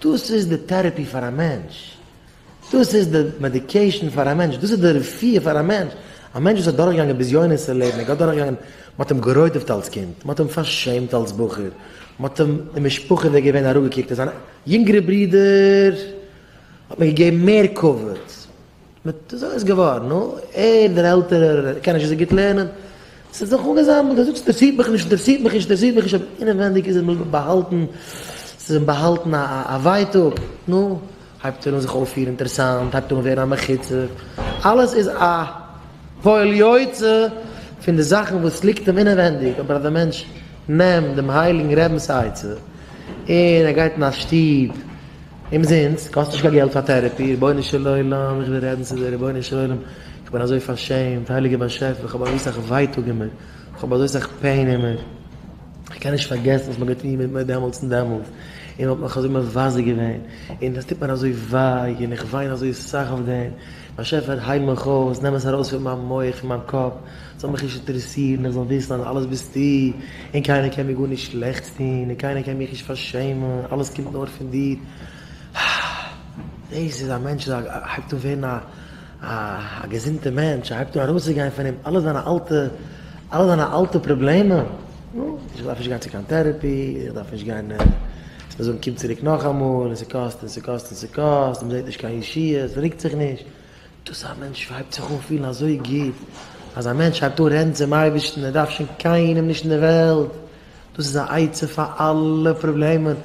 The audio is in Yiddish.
דאס איז די טערעפי פאר א מענטש, דאס איז די מעדיקעישן פאר א מענטש, דאס איז די רפואה פאר א מענטש, א מענטש וואס האט דורכגעגאנגען בזיונות אין לעבן, ער האט דורכגעגאנגען, מען האט אים גערודפ'ט אלס קינד, מען האט אים פארשעמט אלס בחור, מען האט אים, די משפחה איז געווען אראפגעקוקט, זיין יונגערע ברודער האט מען געגעבן מער כבוד, אזוי איז געווארן, נו, ער דער עלטערער קען נישט אזוי גוט לערנען, ס'איז זיך אנגעזאמלט, ער זאגט ס'אינטערעסירט מיך נישט, אינטערעסירט מיך נישט, אינטערעסירט מיך נישט, אבער אינעווענדיג איז אים באהאלטן, ס'איז אים באהאלטן א ווייטאג, נו, הייבט ער אן זיך אויפפירן אינטערעסאנט, הייבט אן ווערן א מחוצף, אלעס איז א פועל יוצא פון די זאכן וואס ליגט אים אינעווענדיג, אבער אז דער מענטש נעמט דעם הייליגן רבינ'ס עצה, און ער גייט אין א שטוב, אומזינסט, קאסט נישט קיין געלט פאר טערעפי, רבונו של עולם איך וויל רעדן צו דיר, רבונו של עולם איך בין אזוי פארשעמט, הייליגער באשעפער איך האב אזוי סאך ווייטאג אין מיר, איך האב אזוי סאך pain אין מיר, איך קען נישט פארגעסן וואס מען האט געטון מיט מיר דעמאלטס און דעמאלטס, און מען האט מיך אזוי מבזה געווען, און עס טוט מיר אזוי וויי, און איך וויין אזוי סאך אויף דעם, באשעפער הייל מיך אויס, נעם עס ארויס פון מיין מח, פון מיין קאפ, ס'זאל מיך נישט אינטערעסירן, איך זאל וויסן אז אלעס ביסטו, און קיינער קען מיר גארנישט שלעכטס טון, און קיינער קען מיך נישט פארשעמען, אלעס קומט נאר פון דיר. דאס איז א מענטש וואס הייבט אן ווערן א געזונטע מענטש, ער הייבט אן ארויסצוגיין פון אים אלע זיינע אלטע, אלע זיינע אלטע פראבלעמען. נו, איך דארף נישט גיין צו קיין טערעפי, איך דארף נישט גיין, זיי זאגן קום צוריק נאכאמאל, און ס'קאסט און ס'קאסט און ס'קאסט, און מ'זעט נישט קיין ישועות, ס'רוקט זיך נישט. דאס א מענטש הייבט זיך אן פילן אזוי גוט, אז א מענטש הייבט אן רעדן צום אייבערשטן, ער דארף שוין קיינעם נישט אין די וועלט, דאס איז א עצה פאר אלע פראבלעמען.